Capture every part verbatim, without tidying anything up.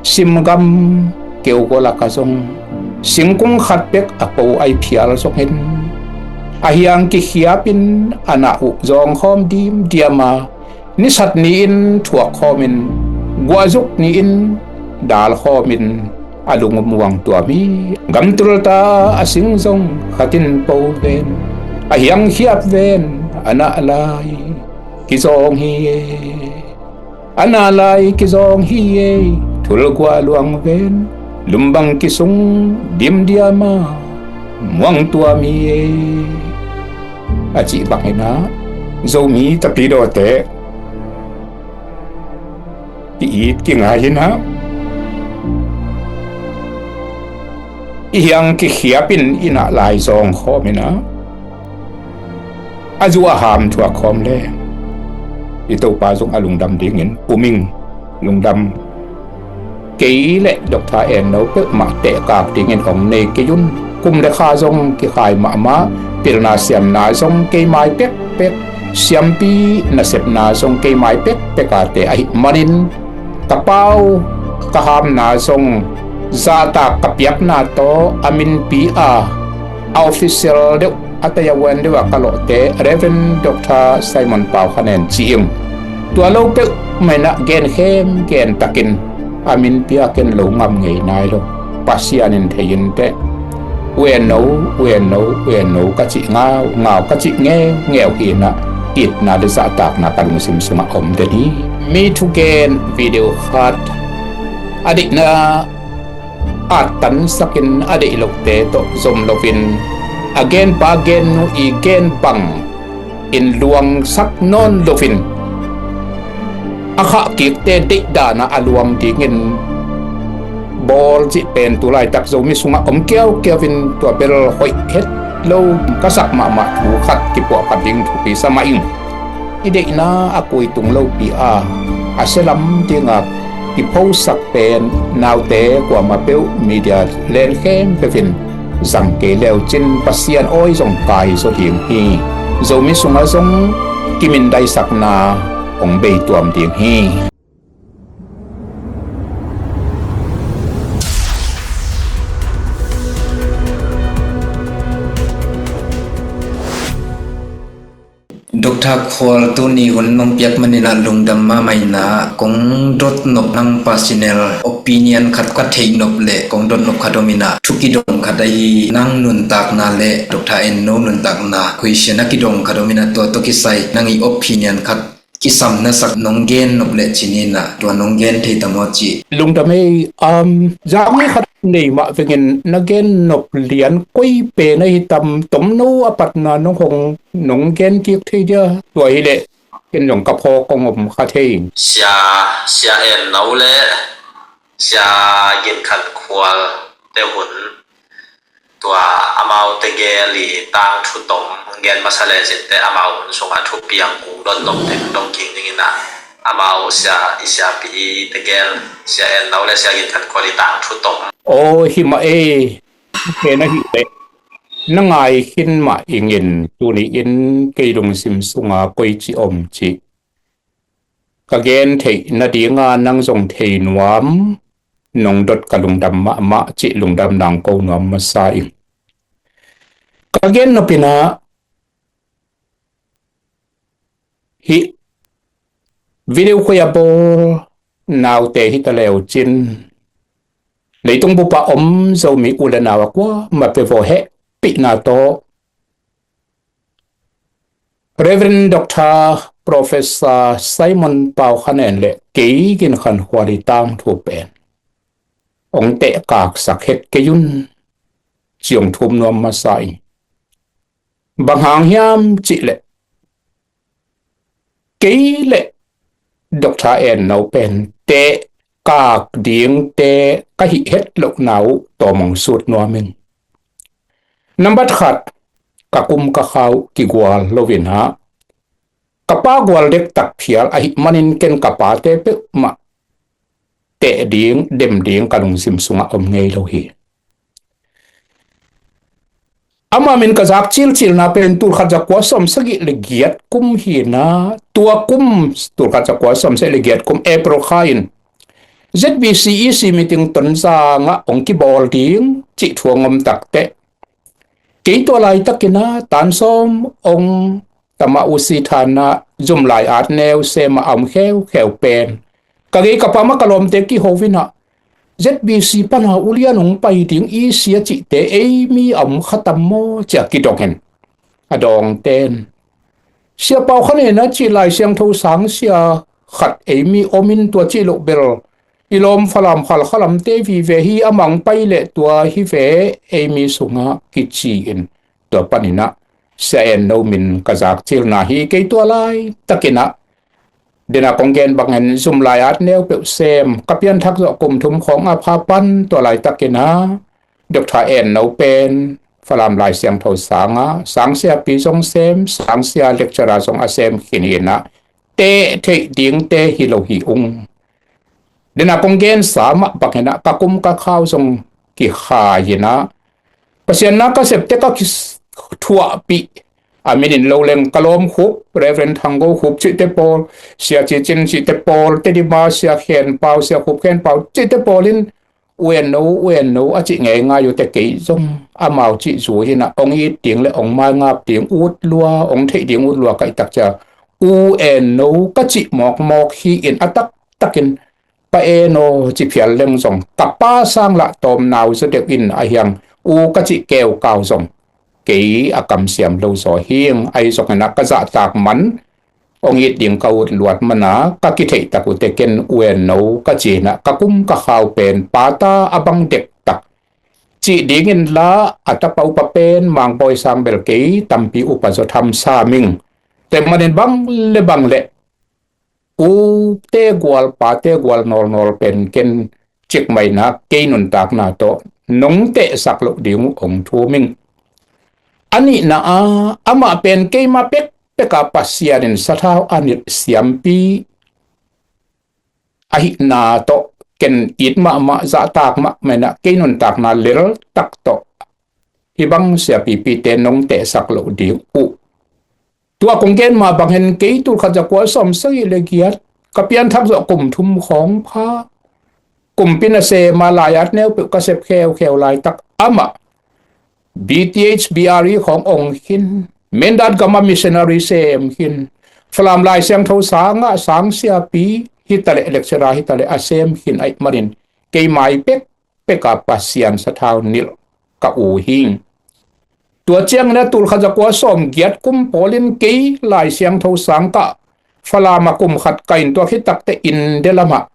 Simgam keu gol a ka zong singkung khat bek a po ai phial zongin a hiang kikhiapin a nah uh zawngkhawm dimdiam a, nisat ni-in thuakkhawmin, guahzuk ni-in dalkhawmin a lung muang tuam hi. Gamtulta a sing zong khatin po ven, a hiangkhiap ven a nah lai kizawng hi e. A nah lai kizawng hi e, thulgua luang ven, lumbang kisung dimdiam a muang tuam hi e. A cih bangin ah Zomi tapidawte ki-it kingai in ah i hiang kikhiapin i nah lai zawngkhawm in ah a zu a ham thuakkhawm le i Topa zong a lungdam dingin um ing. Lungdam. Kei le Doctor En No peuhmah tehkak dingin hong nei kei un. Kum le kha zong kikhai mahmah, pilna siamna zong kei mai pekpek, siampi nasepna zong kei mai pekpek a te ahih manin ka pau ka hamna zong zahtak ka piakna tawh a minpi a, a official deuh a taya wen deuh a ka lawhte Reverend Doctor Simon Pau Kha Nen ci-in tua lo peuhmah in ah gen khemgen takin a minpi a ken lo ngam ngei nai lo. Pasian in thei in teh, U En No, U En No, U En No ka cih ngaungau, ka cih ngeungeu hi in ah itna le zahtakna ka lungsim sungah om den hi. Mi thugen video khat a deihna attansakin a deih lote tawh zom loin a genpa gennu i gen bangin luangsak nawn loin a khahkikte deih dan a a luang dingin bawl cih pen tu laitak Zomi sungah om kiaukiau in tua bel hoih het lo ka sak mahmah thu khat kipuahphat ding thupi sa mah ing. I deihna a kuitung lopi a a sia lam dinga kiphosak pen naute kuamah peuh media len khempeuh in zang kei leu cin Pasian awi zong kai zaw ding hi. Zomi sungah zong kimindaisakna hong bei tuam ding hi. Doctor Khual, tuni hun nong piak manin ah lungdam mahmah in ah, kong dotnop nang personal opinion khat ka theih nop le kong dotnop khat om in ah, thu kidong khat ahi nang nuntakna le Doctor En No nuntakna question a kidong khat om in ah, tua tawh kisai nang i opinion khat kisam na sak nong gen nop le cin in ah, tua nong gen thei ta maw ci. Lungdam ei, um, zami khat nei mah vengin na gen nop lian koi pen ahi tam, tomno a patna nong hong nong gen kik thei dia? Tua hi leh ken zong ka phawk kong om kha thei. Sia, Sia En No le Sia Gin Khan Khual te hun, tua amau tegel i tangthu tom gen masa le cin teh amau hun sungah thupiang kung dotnop ding dong king ding in ah, amau sia, i siapi tegel Sia En No le Sia Gin Khan Khual i tangthu tom. Aw, hi mah ei. Ken ahi leh na ngai khin mah ing in, tuni in kei lungsim sunga koi ci om cih ka gen theih nadinga nang zong thei nuam nong dot ka lungdam mahmah cih lungdam nang ko nuam masa ing. Ka gen nop in ah hih video khuai a bawl naute hi ta leu cin, leitung bup a om Zomi u le nau a kuamah peuh vawh hehpihna tawh Reverend Doctor Professor Simon Pau Kha Nen le kei Gin Khan Khual i tangthu pen hong tehkaksak het kei un ci hong thum nuam masa ing. Bang hang hiam cih leh kei le Doctor En No pen tehkak dingte ka hih het lohna uh tawm hong sut nuam ing. Nambat khat, ka kum ka kha uh kigual lo in ah ka pa gual dektak phial ahih manin ken ka pate peuhmah teh ding, dem ding ka lungsim sungah om ngei lo hi. Ama min ka zak cilcilna pen tulkhat zakua sawmsagih le giat kum hi in ah, tua kum tulkhat zakua sawmsagih le giat kum April kha in Z B C E C meeting Tonzang ah hong kibawl ding cih thu hong om takteh, kei tua laitakin ah tansawm hong tama usi thanah zum lai at neu sem a om kheukheu pen ka gei ka pam ah ka lawmte kiho in ah, Z B C pana ulian hong pai ding E C a cihte ei mi a om kha tam maw ci-a kidong in, a dawngte in, Sia Pau Khan En a cih Lai Siangtho sang sia khat ei mi om in, tua cih loh bel i lawm Falam Khalkha lamte vive hi, amah hong pai leh tua hi ve ei mi sungah kici in, tua panin ah Sia En No min ka zakcilna hi. Kei tua laitakin ah, den a kong gen bangin zum lai at neu peuh sem, ka pianthak zawh kum thum khawng a pha pan tua laitakin ah Doctor En No pen Falam Lai Siangtho sangah sang siapi zong sem, sang sia lecturer zong a sem khin in ah, teh theih dingte hi lo hi ung. Den a kong gensa mah bangin ah ka kum ka khau zong kikhai in ah, Pasian na ka septe ka kithuahpih a min in lo leng ka lawm Khup, Reverend Thanggo Khup cihte pawl, Sia Ci Cin cihte pawl, Tedim a Sia Khen Pau, Sia Khup Khen Pau cihte pawl in, U En No, U En No a cih ngeingai uh teh, kei zong amau cih zui in ah, hong it ding le hong maingap ding ut lua, hong theih ding ut lua ka hih tak ciang U En No ka cih mawkmawk hi in, a taktakin Pa En aw ci phial leng zong ka pa sang lah tawmnau zaw deuh in, a hiang U ka cih keukau zong kei a kamsiam lo zaw hi ing. Ahi zongin ah ka zahtak man, hong it ding ka ut luat man a ka kitheih tak uh teh, ken U En No ka ci in ah ka kum ka khau pen pata a bang dektak cih dingin la, a tapa upa pen Mang Bawi Sang bel kei tampi upa zaw tham sam ing. Tua ahih manin bang le bang le ute gual pate gual nawlnawl pen ken cikmah in ah kei nuntakna tawh nong tehsak loh ding uh hong thum ing. A nihna ah, amah pen keima pekpek a Pasian in sathau a nilh siampi ahihna tawh ken it mahmah, zahtak mahmah in ah kei nuntakna leltak tawh hih bang siapipite nong tehsak loh ding uh. Tua kong gen mah bangin kei tulkhat zakua sawmsagih le giat ka pianthak zawh kum thum khawng pha, kumpi nasem a lai at neu peuh ka sep kheukheu laitak amah B Th, B Re khawng ong khin, Mindat gam a missionary sem khin, Falam Lai Siangtho sangah sang siapi hitaleh lecturer hitaleh a sem khin ahih manin, kei mai pek pek a Pasian sathau nilh ka u hi. Tua ciangin a tulkhat zakua sawmgiat kum pawlin kei Lai Siangtho sang kah Falam ah kum khat ka in tuak hi takteh, India lamah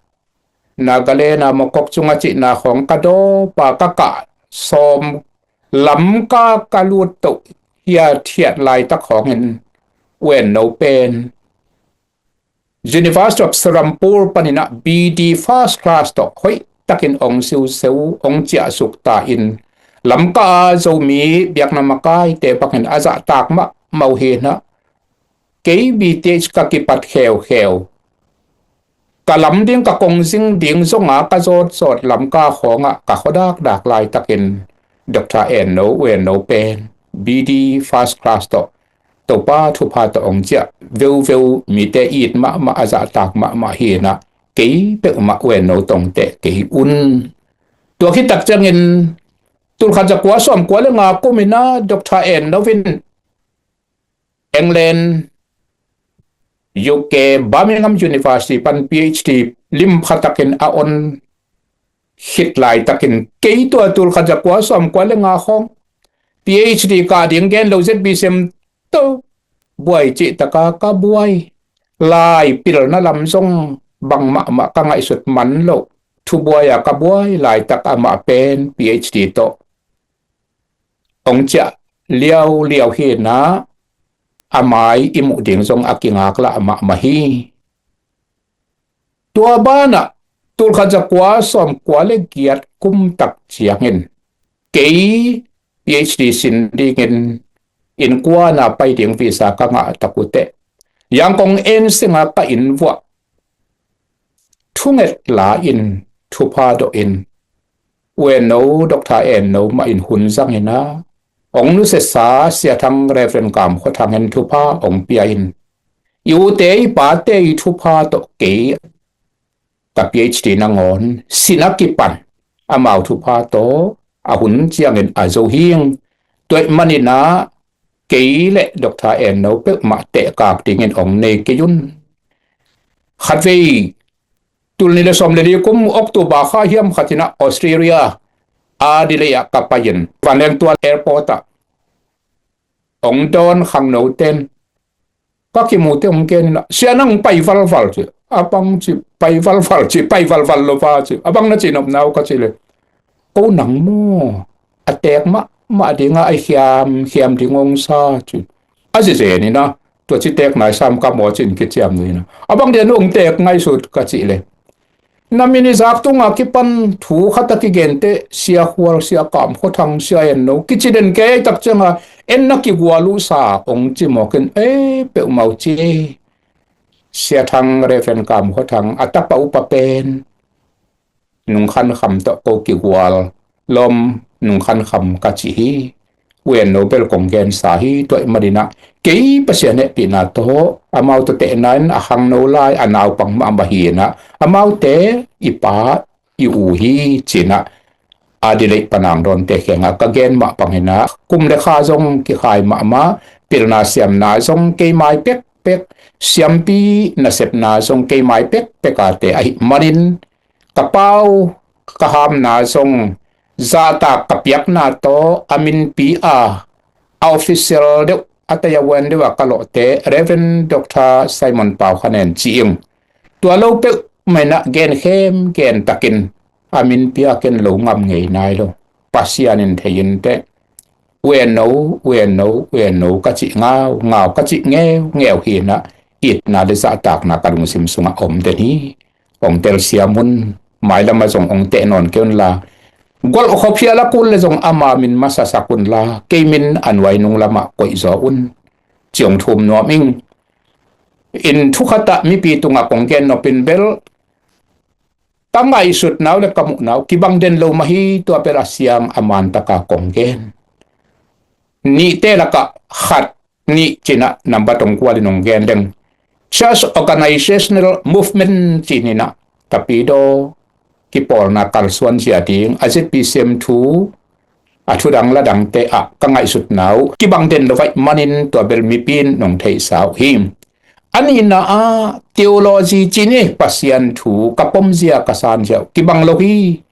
Nagaland a Mokokchung a cihna khawng ka dawp a ka kah sawm, Lamka ka lut toh hiathiat laitak khawngin U En No pen University of Serampore panin ah B D first class tawh hoih takin ong siuseu, ong ciahsuk ta in, Lamka a Zomi biakna makaite bangin a zahtak mahmah uh hi in ah, kei B Th ka kipat kheukheu, ka lam ding, ka kongzing ding zong a ka zawtzawt Lamka khawngah ka khuadakdak laitakin Doctor En No, U En No pen B D first class tawh Topa thupha tawh ong ciah veuveu, mite it mahmah, a zahtak mahmah hi in ah, kei peuhmah U En No tongteh kei un. Tua khit tak ciangin tulkhat zakua sawmkua le nga kum in ah Doctor En No in England, U K, Birmingham University pan P H D limpha takin a on khit laitakin, kei tua tulkhat zakua sawmkua le nga khawng P H D kah ding gen lo Z B C M tawh buai cih taka ka buai, lai pilna lam zong bang mahmah ka ngaihsut man loh, thubuai a ka buai laitak amah pen P H D tawh ong ciah liauliau hi in ah, a mai i muh ding zong a kingaklah mahmah hi. Tua banah tulkhat zakua sawmkua le giat kum tak ciangin kei P H D sin dingin innkuan a pai ding visa ka ngah tak uh teh, Yangon Ensign a ka inn vuah thunget la in, thupha dawh in, U En No, Doctor En No mah in hun zang in ah, ong nusiasa Sia Thang, Reverend Kam Khua Thang in thupha ong pia in, i ute i pate i thupha tawh kei ka PhD nangawn sin a kipan amau thupha tawh a hun ciangin a zo hing. Tua ahih manin ah kei le Doctor En No peuhmah tehkak dingin ong nei kei un. Khatvei tul nih le sawm le li kum October kha hiam khat in ah Australia Adelaide ah ka pai-in Vanleng Tual Airport ah ong dawn khangno ten ka kimu teh ong gen in ah, "Sia, nang pai valval," ci. "A bang," ci, "pai valval," ci, "pai valval lo va," ci. "A bang na cih nopna uh?" ka cih leh, "Ko nang maw, a teek mahmah ding a, a hiam hiam ding ong sa," ci. A zizen in ah, "Tua ci teek nai sam ka maw?" ci-in kiciam ni in ah, "A bang dia na ong teek ngaihsut?" ka cih leh, "Na min i zak tung a kipan thu khat a kigen teh, Sia Khual, Sia Kam Khua Thang, Sia En No kici den kei tak ciang a, en na kigual uh sa," ong ci mawk in, "Ei, peuhmah uh," ci. Sia Thang, Reverend Kam Khua Thang a tapa upa pen Nung Khan Kham tawh ko kigual lawm, Nung Khan Kham ka ci hi. U En No bel kong gensa hi. Tua ahih manin ah kei Pasian hehpihna tawh amau tawh tehna in a khangno lai a naupang mahmah hi in ah, amaute i pa i u hi, ci-in ah Adelaide pan ong dawnte kiangah ka gen mah bangin ah, kum le kha zong kikhai mahmah, pilna siamna zong kei mai pekpek, siampi nasepna zong kei mai pekpek a te ahih manin, ka pau ka hamna zong zahtak ka piakna tawh a minpi a, a official deuh, a taya wan deuh a ka lawhte Reverend Doctor Simon Pau Khan En ci ing. Tua lo peuhmah in ah gen khem gen takin a minpi a ken lo ngam ngei nai lo. Pasian in thei in teh, "U En No, U En No, U En No," ka cih ngaungau, ka cih ngeungeu hi in ah, itna le zahtakna ka lungsim sungah om den hi. Ong telsiam un, mailam ah zong ong teh nawn kei un la, golhkhop hial a kul le zong ama min masa sak un la, kei min a nuai nung lamah koih zaw un, ci ong thum nuam ing. In thu khat ah mipi tungah kong gen nop in bel, ka ngaihsutna uh le ka muhna uh kibang den lo mah hi. Tua bel a siang a man tak a kong gen. Nihte lakah khat, nih ci-in ah nambat ong kual in ong gen leng, church organizational movement ci-in ah, Tapidaw kipawlna kalsuan zia ding a ZBCM thu, a thudang ladangte ah ka ngaihsutna uh kibang den lo ahih manin tua bel mipi in nong theihsa uh hi. A nihna ah theology ci-in, Pasian thu ka pom zia, ka san zia uh kibang lo hi.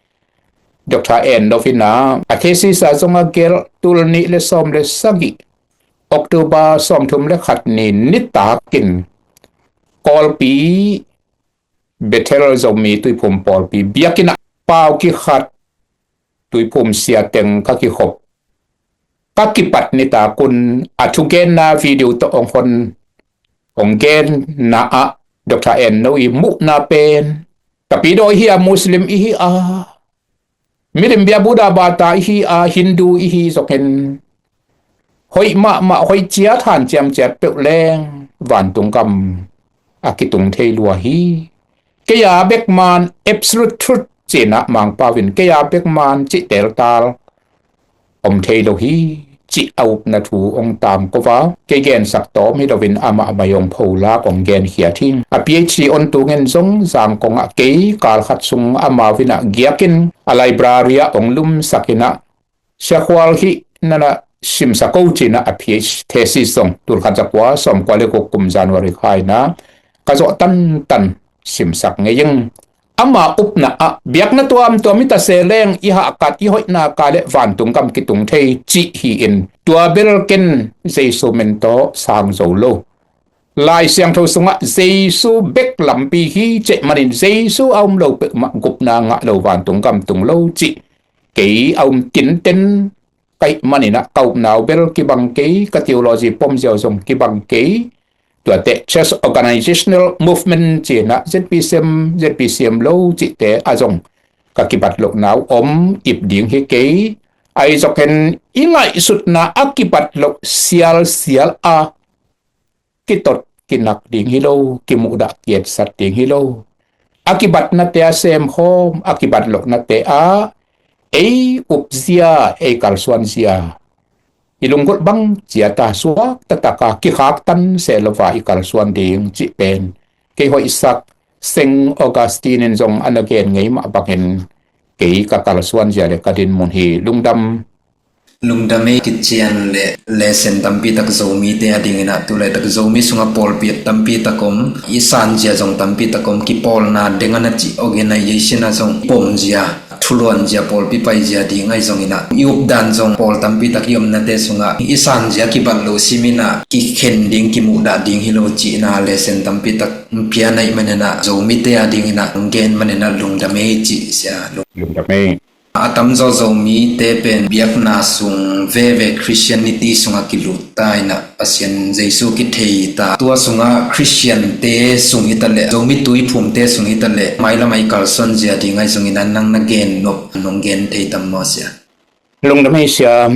Doctor En No in ah a thesis ah zong a gelh, tul nih le sawm le sagih October sawmthum le khat ni nitakin Kawlpi Bethel Zomi Tuiphum Pawlpi biakinn ah pau kikhat, Tuiphum sia teng ka kikhop, ka kipat nitak un a thugenna video tawh ong hon, ong genna ah Doctor En No i muhna pen, Tapidaw i hi a, Muslim i hi a, milim bia Buddha bata i hi a, Hindu i hi zongin, hoih mahmah, hoih ciat, hanciam ciat peuh leng vantung gam a kitung thei lua hi. Kei a bek man, absolute truth ci-in ah Mangpau in, kei a bek man cih teltal om thei lo hi, cih a upna thu ong tam ko va, kei gensak tawm hi loin amah mai ong pholak ong genkhiat hi. A PhD on tungin zong Zangkong ah kei kal khat sung amau in ah giakin a library ah ong lumsak in ah, Sia Khual, hih na na simsak o ci-in ah a PhD thesis zong tul khat za kua sawm kua le guk kum January kha in ah ka zawh tantan simsak ngei ing. Ama upna ah biakna tuamtuam i ta se leng i hahkat, i hoihna ka le vantung gam kitung thei cih hi-in, tua bel ken Jesu min tawh sang zo lo. Lai Siangtho sungah Jesu bek lampi hi cih manin, Jesu a um lo peuhmah gupna ngah lo, vantung gam tung lo cih kei a um tinten ka hih manin ah ka upna uh bel kibang kei, ka theology pom zia uh zong kibang kei. Tuate church organizational movement ci-in ah ZBCM, ZBCM lo cihte ah zong ka kibat lohna uh om ip ding hi kei. Ahi zongin i ngaihsutna a kibat loh sialsial a kitot kinak ding hi lo, kimuhdah kietsat ding hi lo. A kibatnate a semkhawm, a kibat lohnate ah ei upzia, ei kalsuanzia, i lunggulh bang ciat a suak taktak a kikhaktan seh lo a i kalsuan ding cih pen kei hoihsak Saint Augustine in zong a na gen ngei mah bangin kei ka kalsuan zia le ka dinmun hi. Lungdam. Lungdam ei. Kician le lesen tampi tak Zomite a dingin ah, tu laitak Zomi sungah pawlpi tampi tak om, i sanzia zong tampi tak om, kipawlna deng a na cih organization ah zong pom zia, thuluan zia, pawlpi pai zia ding ahi zongin ah, i updan zong pawl tampi tak i omnate sungah i sanzia kibat lo simin ah, kikhen ding, kimuhdah ding hi lo cihna lesen tampi tak pia na hih manin ah, Zomite a dingin ah gen manin ah lungdam ei cih sia. Lungdam ei. A tamzaw Zomite pen biakna sung veve Christianity sungah kilut ta in ah, Pasian Jesu kithei ta. Tua sungah Christiante sung hi ta leh, Zomi tuiphumte sung hi ta leh, mailam ah i kalsuan zia ding ahi zongin ah, nang na gen nop nong gen thei tam maw sia? Lungdam ei sia.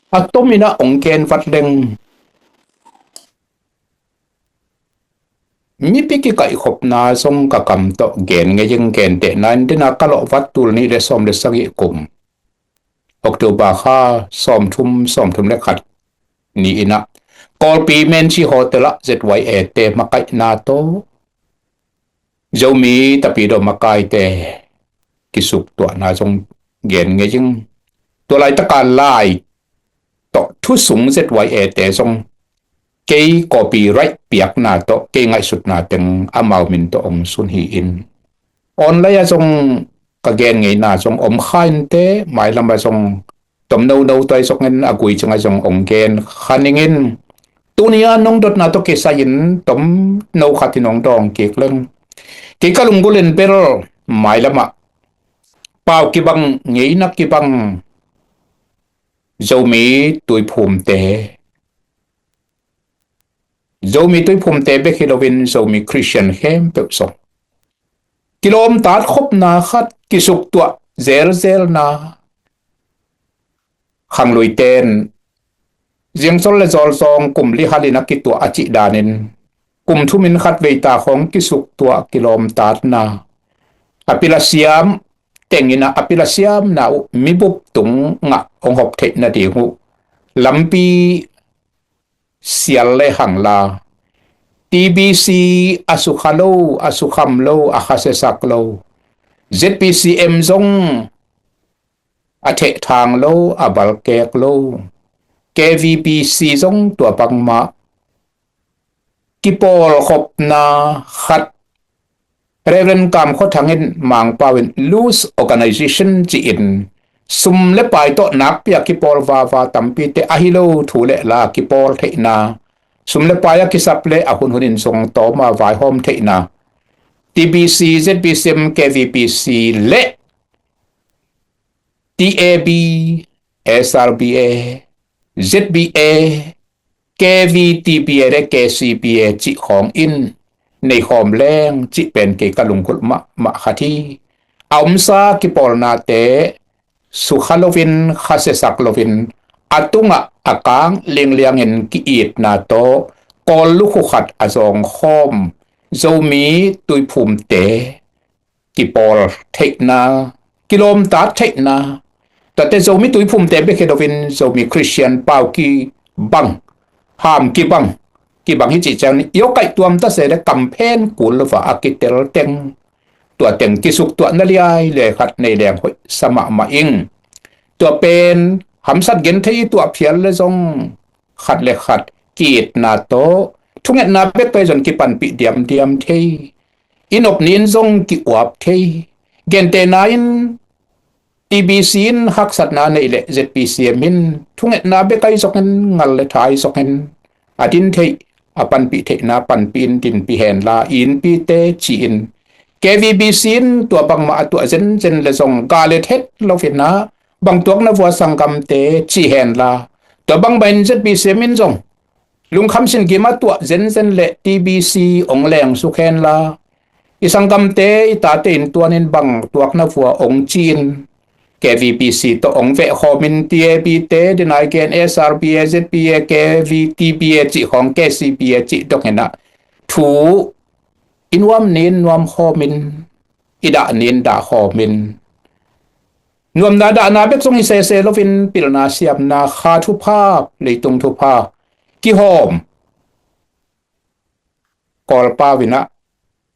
A tomin ah ong gen vat leng, mipi kikaihkhopna zong ka kam tawh gen ngei ing. Gentehna in, dena ka lawh vat, tul nih le sawm le sagih kum, October kha sawmthum, sawmthum le khat ni-in ah, Kawlpi Menchi Hotel ah Z Y A te makaihna tawh Zomi Tapidaw makaite kisuktuahna zong gen ngei ing. Tua laitaka lai tawh thusung Z Y A te zong kei copyright piakna tawh kei ngaihsutna teng amau min tawh ong sun hi-in, online ah zong ka gen ngeina zong om kha inteh, mailam ah zong tomno no tua hi zongin, a gui ciang ah zong ong gen kha ning in. Tuni a nong dotna tawh kisai-in tomno khat in ong dawng kik leng, kei ka lunggulh in bel mailam ah pau kibang, ngeina kibang, Zomi tuiphumte, Zomi tuiphumte bek hi loin Zomi Christian khempeuh zong kilawmtat khopna khat, kisuktuah zelzelna. Khangluite in Ziangzol le Zawlzawng kum li halin a kituah a cih danin, kum thumin khatvei ta khawng kisuktuah, kilawmtatna, a pil a siam tengin ah, a pil a siamna uh mibup tungah ong hop theih nading uh lampi sial le hang la, T B C a sukha lo, a sukham lo, a khasiasak lo, Z P C M zong a thehthang lo, a balkek lo, K V B C zong tua bangmah kipawlkhopna khat. Reverend Kam Khua Thang in, Mangpau in loose organization ci-in, sum le pai tawh nakpi a kipawl vava tampite, ahi lo thu le la kipawl theihna, sum le pai a kisap le a hunhun in zong tawm a vaihawm theihna, T B C, Z P C M, K V B C le T A B, S R B A, Z B A, K V T B A le K C B A cih khawng in nei khawm leng cih pen kei ka lunggulh mahmah khat hi. A omsa kipawlnate sukha loin, khasiasak loin, a tungah a kang liangliangin ki-itna tawh Kawl lukhu khat a zawngkhawm Zomi tuiphumte kipawl theihna, kilawmtat theihna. Tuate Zomi tuiphumte bek hi loin Zomi Christian pau kibang, ham kibang, kibang hi cih ciang, i awkaih tuam ta se le kamphen kul lo a kitel teng, tua teng kisuktuahna liailiai khat nei leng hoih sa mahmah ing. Tua pen hamsat genthei i tuah phial le zong khat le khat ki-itna tawh, thungetna bek pai zong kipanpih diamdiam thei. I nop ni-in zong ki-uap thei. Gentehna in T B C in haksatna nei leh Z P C M in thungetna bek ahi zongin, ngal le tha ahi zongin, a din theih, a panpih theihna panpih in dinpih hen la, i innpite ci-in, K V B C in tua bangmah a tuah zenzen le zong gah le thet loin ah, bang tuakna vua sanggamte ci hen la, tua bangmah in Z P C M in zong lungkham sin gim a tuah zenzen le T B C ong lengsuk hen la, i sanggamte, i tate in tuanin bang tuakna vua ong ci-in, K V B C tawh ong vehkhawmin, T A B te, dinai gen, S R B A, Z B A, K V T B A cih khawng, K C B A cih dongin ah, thu i nuam ni-in nuamkhawmin, i dah ni-in dahkhawmin, nuamna dahna bek zong hi sese loin, pilna siamna, kha thupha, leitung thupha kihawm, Kawlpau in ah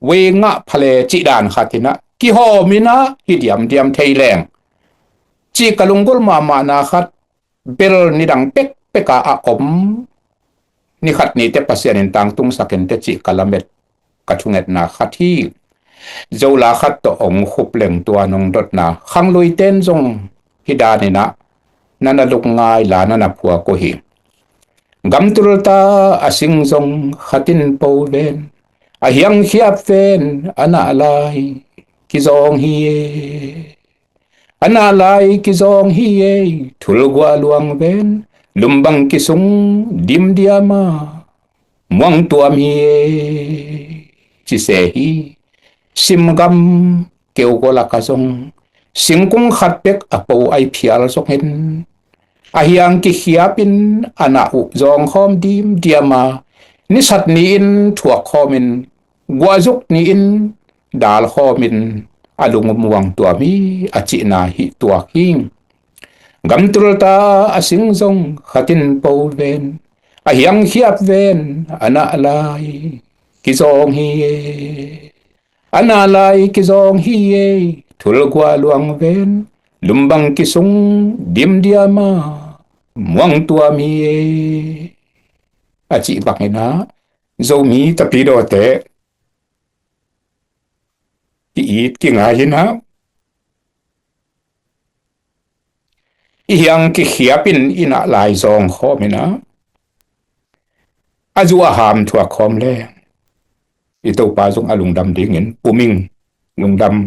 wei ngah phale cih dan khat in ah kihawm in ah hi diamdiam thei leng cih ka lunggulh mahmahna khat bel nidang pekpek ah a om, ni khat ni teh Pasian in tangtungsak in teh cih ka lamet ka thungetna khat hi. Zola khat tawh hong khup leng tua nong dotna khangluite in zong hi dan in ah na na luk ngai la na na phuak uh hi. Gamtul ta a sing zong khat in po ven, a hiangkhiap ven, a nah lai kizawng hi e. A nah lai kizawng hi e, thulgua luang ven, lumbang kisung dimdiam a muang tuam hi e, ci se hi. Simgam keu gua lak ah zong singkung khat bek a po ai phial zongin a hiang kikhiap in a nah uh zawng khawm dimdiam a, ni sat ni in thuak khawm in, guahzuk ni in dal khawm in a lung muang tuam hi a cihna hi tuak hi. Gamtul ta a sing zong khat in po ven, a hiangkhiap ven, a nah lai kizawng hi e. A nah lai kizawng hi e, thulgua luang ven, lumbang kisung dimdiam a muang tuam hi e, a cih bangin ah Zomi tapidawte ki-it kingai in ah i hiang kikhiap in i nah lai zawng khawm in ah a zu a ham thuak khawm le i Topa zong a lungdam dingin pum ing. Lungdam.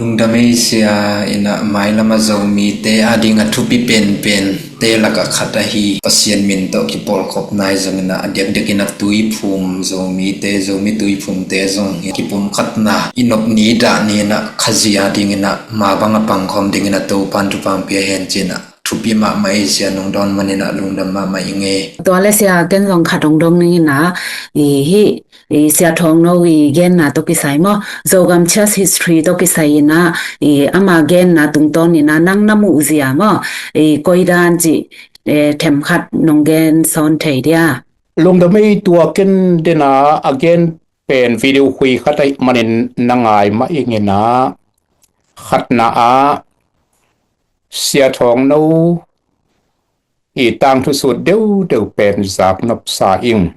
Lungdam ei sia. In ah mailam a Zomite a ding a thupi penpen te lak ah khat ahi Pasian min tawh kipawlkhop nai zong in ah a diakdiak in ah Tuiphum Zomite, Zomi Tuiphumte zong hi kipumkhatna i nop ni dah ni in ah Khazih a ding in ah ma bang a pangkhawm ding in ah Topan thupha pia hen ci in ah thupi mahmah ei sia. Nong dawn man in ah lungdam mahmah ing e. Tua le sia, ken zong khat hong dong ning in ah, i hih i Sia Thawng No i genna tawh kisai maw, Zogam Church History tawh kisai in ah i ama genna tungtawn in ah nang na muh zia maw, i koi dan cih, eh, themkhat nong gen sawn thei dia? Lungdam ei. Tua ken den a a gen pen video khui khat ahih manin na ngai mah ing in ah, khatna ah Sia Thawng No i tangthu sut deuhdeuh pen zak nopsa ing.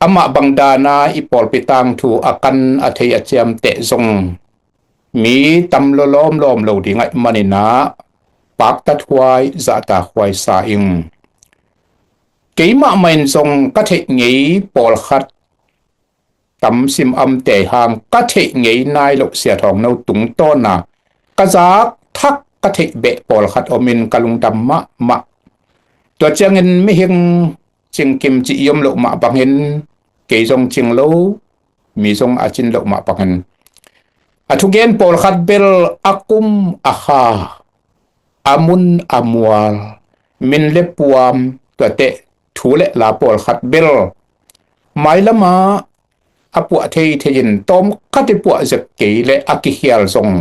Amah bang dan a i pawlpi tangthu a kan a thei a ciamteh zong mi tam lo lawmlawm lo ding ahih manin ah paktat huai zahtak huai sa ing. Keimah mah in zong ka theih ngei pawlkhat tam sim amte hang ka theih ngei nai loh Sia Thawng No tungtawn a ka zak thak ka theih beh pawlkhat om in ka lungdam mahmah. Tua ciangin mihing cingkim cih i om loh mah bangin kei zong cing lo, mi zong a cin loh mah bangin a thugen pawlkhat bel a kum a kha, a mun a mual, min le puam, tuate thu le la pawlkhat bel mailam ah a puah theithei in tawmkhat i puah zek kei le a kikhial zong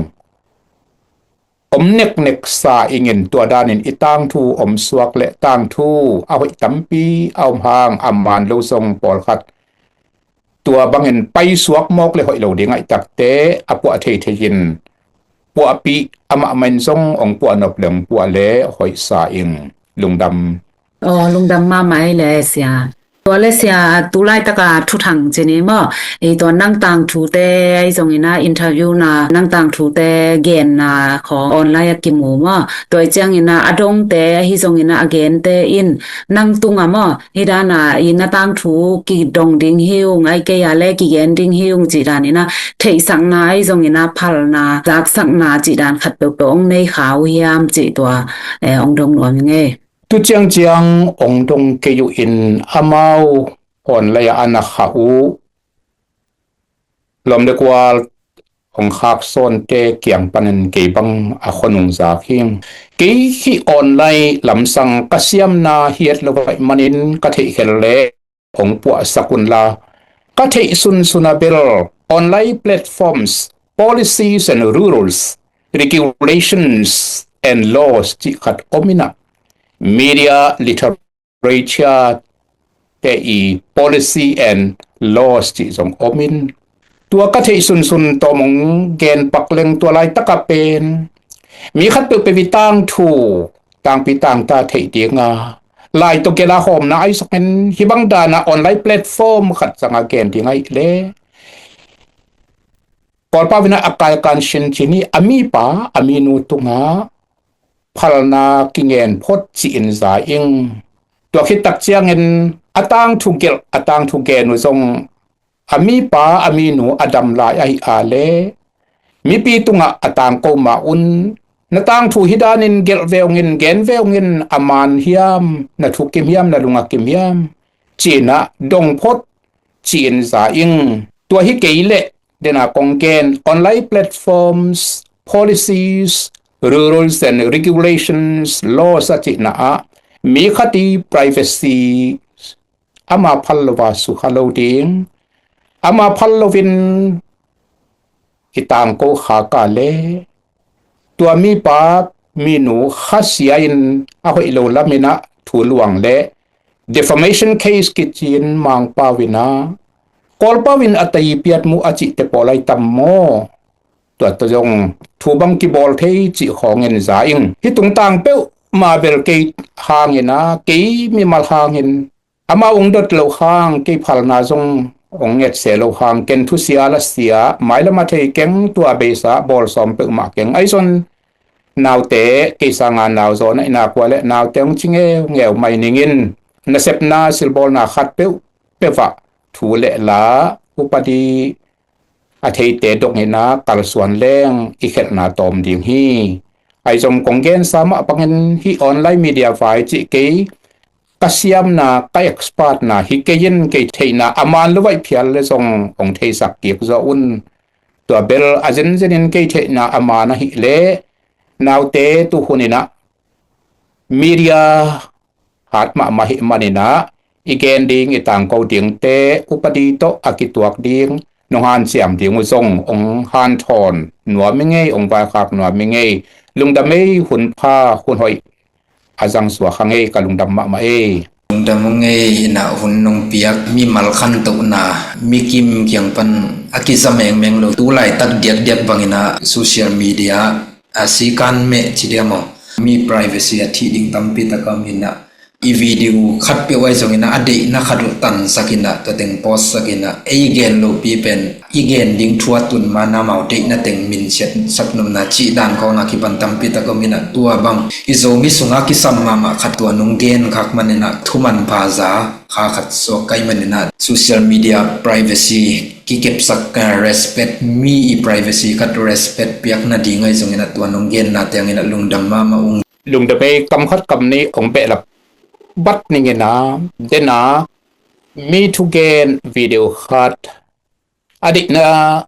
om neknek sa ing in, tua danin i tangthu om suak le tangthu a hoih tampi a om hang a man lo zong pawlkhat tua bangin paisuak mawk le hoih lo ding ahih takte a puah theithei in puahpih, amah mah in zong hong puah nop le hong puah le hoih sa ing. Lungdam. Aw, lungdam mahmah ei le sia. Tua le sia, tu laitaka thuthang ci ni maw, i tua nang tangthute ahi zongin ah interview na, nang tangthute genna khawng online a kimu maw, tua i ciangin ah a dongte ahi zongin ah a gente in nang tungah maw, hi dan a i na tangthu kidong ding hi ung, ai kei a le kigen ding hi ung cih dan in ah theihsakna ahi zongin ah phalna zaksakna cih dan khat peuhpeuh hong nei kha uh hiam cih tua, eh, hong dong nuam ing ei. Tu ciangciang hong dong kei uh in, amau online ah a na khah uh lawm le gual hong khak sawnte kiang panin kei bang a khua nung zak hi ing. Kei hih online lamsang ka siamna hi het lo ahih manin ka theih khel le hong puahsak un la, ka theih sunsun a bel online platforms, policies and rules, regulations and laws cih khat om in ah, media literature te i policy and laws cih zong om in, tua ka theih sunsun tawm hong gen pak leng tua laitak ah pen mi khat peuhpeuh i tangthu, tangpi tangta theih ding a, lai tawh gelh a hawmna ahi zongin hih bang dan a online platform khat zong a gen ding ahih leh Kawlpau in a kai kan sin cih ni, a mipa a minu tungah phalna kingen phot ci-in za ing. Tua khit tak ciangin a tangthu gelh, a tangthu gen uh zong a mipa a minu a dam lai ahih leh mipi tungah a tangko mah un, na tangthu hih danin gelh ve ung in, gen ve ung in, a man hiam, na thu kim hiam, na lung a kim hiam ci-in a dong phot ci-in za ing. Tua hi kei leh, den a kong gen online platforms, policies, rules and regulations, laws a cihna ah mi khat i privacy ama phal lo a sukha lo ding, ama phal loin i tangko khak leh tua mipa minu khasia in a hoih lo lamin a thu luang leh defamation case kici-in Mangpau in a, Kawlpau in a tai piat mu a cihte pawl ahi tam maw? Tua tawh zong thu bang kibawl thei cih khawngin za ing. Hih tungtang peuhmah bel kei hangin a, kei mimal hangin, amau hong dot loh hang kei phalna zong hong nget se loh hang, ken thusia lasia mailam a thei keng, tua beisa bawl sawm peuhmah keng. Ahi zong naute, kei sanga nau zaw na i nak uh leh naute hong ci ngeungeu mai ning in, nasepna silbawlna khat peuhpeuh ah thu le la, upadi a theite dongin a kalsuan leng i khelhna tawm ding hi. Ahi zong kong gensa mah bangin hih online media vai cih kei ka siamna, ka expertna hi kei in, kei theihna a man lo vaih phial leh zong hong theisak kik zaw un. Tua bel a zenzenin kei theihna a man ahih leh naute, tu hun in a media hat mahmah ahih manin a, i gen ding, i tangko dingte upadi tawh a kituak ding nong hanciam ding uh zong hong hanthawn nuam ing ei, hong vaikhak nuam ing ei. Lungdam ei, hun pha hun hoih a zang suak hang ei, ka lungdam mahmah ei. Lungdam ung ei. In a hun nong piak mimal khantohna, mi kim kiang pan a kiza mengmeng lo, tu laitak diakdiak bangin a social media a sikan meh ci dia maw, mi privacy a thih ding tampi tak a om in a, i video khat peuh ahi zongin a, a deihna khat uh tansak in a, tua teng post sak in a, ei gen lopi pen i gen ding thu a tun ma-in amau deihna teng minsiat sak nopna cih dan khawng a kipan tampi tak om in a, tua bang i Zomi sungah kisam mahmah khat tua nong gen khak manin a, thu manpha za kha khat suak ka hih manin a, social media privacy kikepsak, eh, respect, mi i privacy khat respect piak nading ahi zongin a, tua nong genna teng in a lungdam mahmah ung. Lungdam ei. Kam khat kam nih hong behlap bat ning in a, den a mi thugen video khat a deihna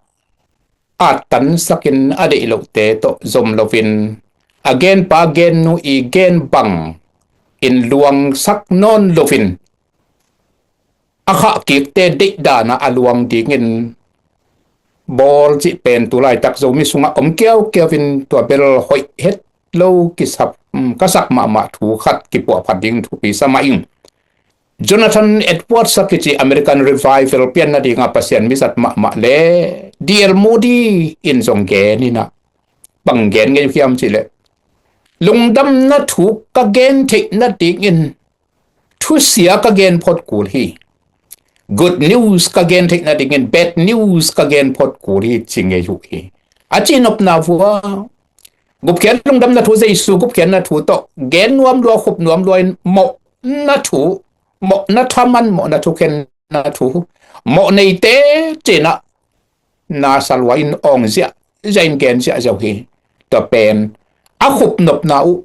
at tansak in, a deih lohte tawh zom loin, a genpa gennu i gen bangin luangsak nawn loin, a khah kikte deih dan a a luang dingin bawl cih pen tu laitak Zomi sungah om kiaukiau in, tua bel hoih het lo, kisap, um, ka sak mahmah thu khat kipuahphat ding thupi sa mah ing. Jonathan Edwards a kici American Revival pian nading a Pasian mizat mahmah le D L Moody in zong gen in a, bang gen ngei uh hiam cih leh, lungdamna thu ka gen theih nadingin thusia ka gen phot kul hi. Good news ka gen theih nadingin bad news ka gen phot kul hi, ci ngei uh hi. A cihnopna vua, gupkhiat lungdamna thu, Jesu gupkhiatna thu tawh gen nuam lua, khup nuam lua in, mawhna thu, mawhna thaman, mawhna thukhenna thu, mawh neite cih in a, na sa lua in awng ziahziah in gen ziahziah uh hi. Tua pen a khupnopna uh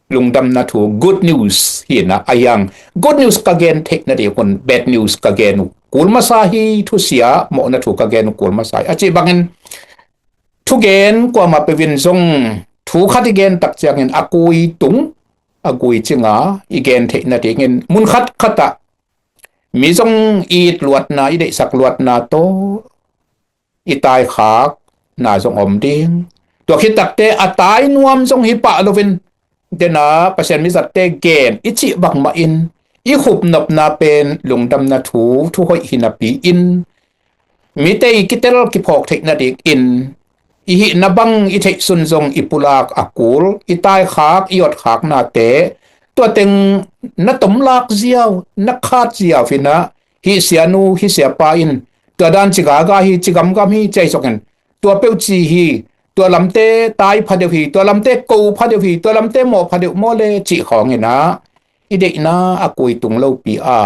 lungdamna thu, good news hi in a, a hiang good news ka gen theih nading un bad news ka gen uh kul masa hi, thusia mawhna thu ka gen uh kul masa hi, a cih bangin thugen kuamah peuh in zong thu khat i gen tak ciangin a kui tung, a kui cinga i gen theih nadingin mun khatkhat ah mi zong i it luatna, i deihsak luatna tawh i taikhakna zong om ding. Tua khit takte a tai nuam zong hi pah loin, den a Pasian mizatte gen i cih bangmah in i khupnopna pen lungdamna thu, thu hoih hi napi-in, mite i kitel kiphawk theih nadingin i hihna bang i theih sun zong i pulak a kul, i taikhak, i otkhaknate, tua teng na tomlak ziau, na khat ziau hi-in ah, hih sianu, hih siapa in tua dan ci gaga hi, ci gamgam hi, ci ahi zongin, tua peuh ci hi, tua lamte tai pha deuh hi, tua lamte ko pha deuh hi, tua lamte mawh pha deuh maw le cih khawngin ah, i deihna a kui tung lopi a,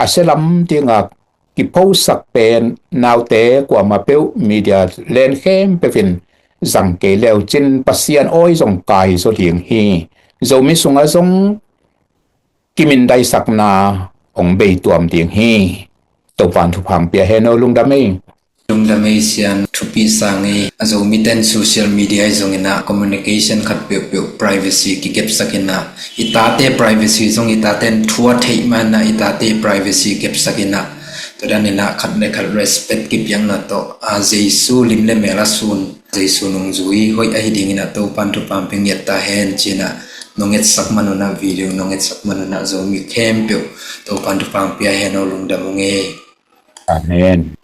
a sia lam dinga kiphosak pen naute kuamah peuh media len khempeuh in zang kei leu cin Pasian awi zong kai zaw ding hi. Zomi sungah zong kimindaisakna hong bei tuam ding hi. Topan thupha pia hen aw, lungdam ei. Lungdam ei Sian, thupi sa ing ei. A Zomite'n social media ahi zongin ah communication khat peuhpeuh privacy kikepsak in ah, i tate privacy zong i tate'n thu a theih man ah i tate privacy kepsak in ah, tua dan in ah khat le khat respect kipiakna tawh, a Jesu lim le mel a sun, Jesu nungzui hoih ahi dingin ah Topan thupha pia ngiat ta hen ci-in ah, nong etsak man un ah, video nong etsak man un ah Zomi khempeuh Topan thupha pia hen aw, lungdam ung ei. Amen.